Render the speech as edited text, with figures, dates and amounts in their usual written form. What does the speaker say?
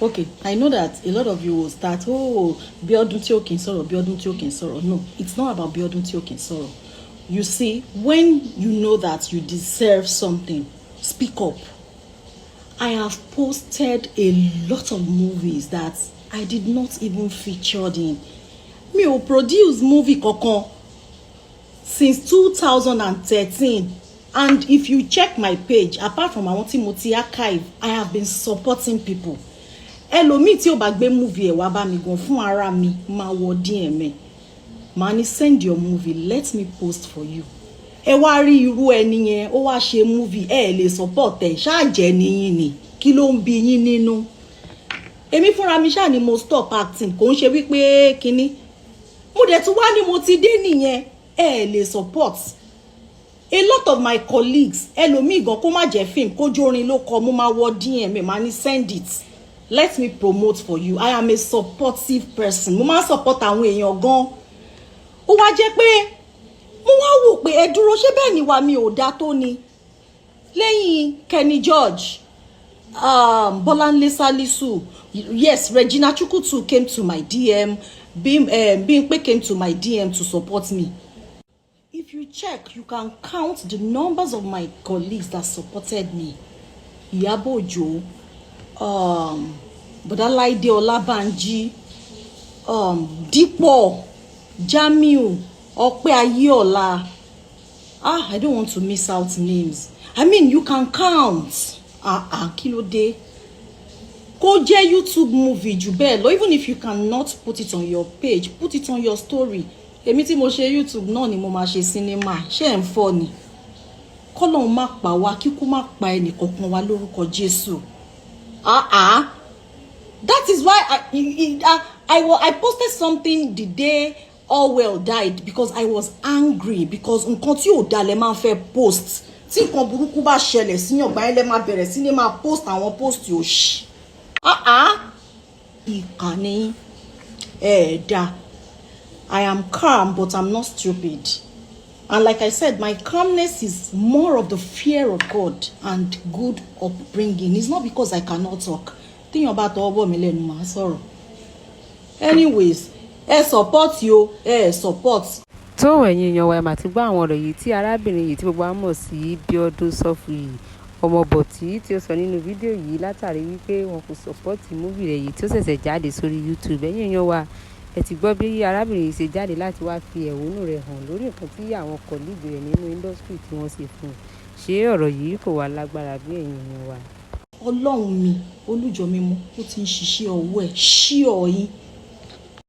Okay, I know that a lot of you will start, "Oh, Bíọ́dún tí ó kì í sọ̀rọ̀, Bíọ́dún tí ó kì í sọ̀rọ̀." No, it's not about Bíọ́dún tí ó kì í sọ̀rọ̀. You see, when you know that you deserve something, speak up. I have posted a lot of movies that I did not even featured in. Mi ò produce movie kankan since 2013, and if you check my page, apart from àwọn tí mo ti archive, I have been supporting people. Ẹlòmíì tí ò bá gbé movie ẹ̀ wá bá mi gan, fún ara mi, máa wọ DM ẹ̀, màá ní, "Send your movie, let me post for you." Ẹ wá rí irú ẹni yẹn, ó wá ṣe movie, ẹ lè support ẹ. Ṣáàjẹ́ níyìn ni, kí ló ń bí yín nínú? Èmi fúnra mi ṣáà ni mo stop acting. Kò ń ṣe wípé kínní mo dẹ̀ tún wá ní mo ti dé nìyẹn. Ẹ lè support a lot of my colleagues. Ẹlòmíì gan, kó má jẹ́ film, kó jórin ló kọ, mo máa wọ DM, máa ní, "Send it, let me promote for you." I am a supportive person. Mo máa ń support àwọn èèyàn gan. Ó wá jẹ́ pé mo wá wò pé, ẹ dúró, ṣé bẹ́ẹ̀ ni wà mí ò dá tó ni? Lẹ́yìn Kenny George, Bolanle Salisu, yes, Regina Chukwutu came to my DM. Bimpe came to my DM to support me. If you check, you can count the numbers of my colleagues that supported me. Iyabo Ojo, Bọ̀dá Ọlábánjí, Dípọ̀ Jamiu, Ọpẹ́ Ayéọlá. Ah, I don't want to miss out names. I mean, you can count. Ah ah, kí ló dé? Kó jẹ́ YouTube movie jù bẹ́ẹ̀ lọ, even if you cannot put it on your page, put it on your story. Èmi tí mo ṣe YouTube náà ni mo máa ṣe cinema? Ṣé ẹ̀ ń fọ́ ni? Kọ́lọ́hún má pa wá, kíkú má pa ẹnì kankan wa lórúkọ Jésù. Ah ah, that is why I posted something the day Allwell died, because I was angry, because nǹkan tí ò dalẹ̀ máa ń fẹ́ post. Tí nǹkan burúkú bá ṣẹlẹ̀ síyàn gbà yẹn lẹ́ máa bẹ̀rẹ̀ sí ní máa post àwọn post òṣì. Ah ah, ìkànnì ẹ̀ẹ́dá. I am calm, but I'm not stupid, and like I said, my calmness is more of the fear of God and good upbringing. It's not because I cannot talk. Téèyàn bá tọwọ́ bọ̀ mí lẹ́nu, màá sọ̀rọ̀. Anyways, ẹ support yo, ẹ support. Tó ẹ̀yin èèyàn wa, ẹ̀ mà ti gbọ́ àwọn ọ̀rọ̀ yìí tí arábìnrin yìí tí gbogbo wa mọ̀ sí Bíọ́dún Sọ́fúyì ọmọ bọ̀tí tí ó sọ nínú fídíò yìí, látàrí wípé wọn kò support movie rẹ̀ yìí tí ó ṣẹ̀ṣẹ̀ jáde sórí YouTube. Ẹ̀yin èèyàn wa, ẹ ti gbọ́ bí arábìnrin yìí ṣe jáde láti wá fi ẹ̀hónú rẹ̀ hàn lórí nǹkan tí àwọn colleague rẹ̀ nínú industry tí wọ́n ṣe fún un. Ṣé ọ̀rọ̀ yìí kò wá lágbára bí, ẹ̀yin èèyàn wa? Ọlọ́run mi, olùjọ mímọ́, ó ti ń ṣiṣẹ́ ọwọ́ ẹ̀ ṣí ọ yín.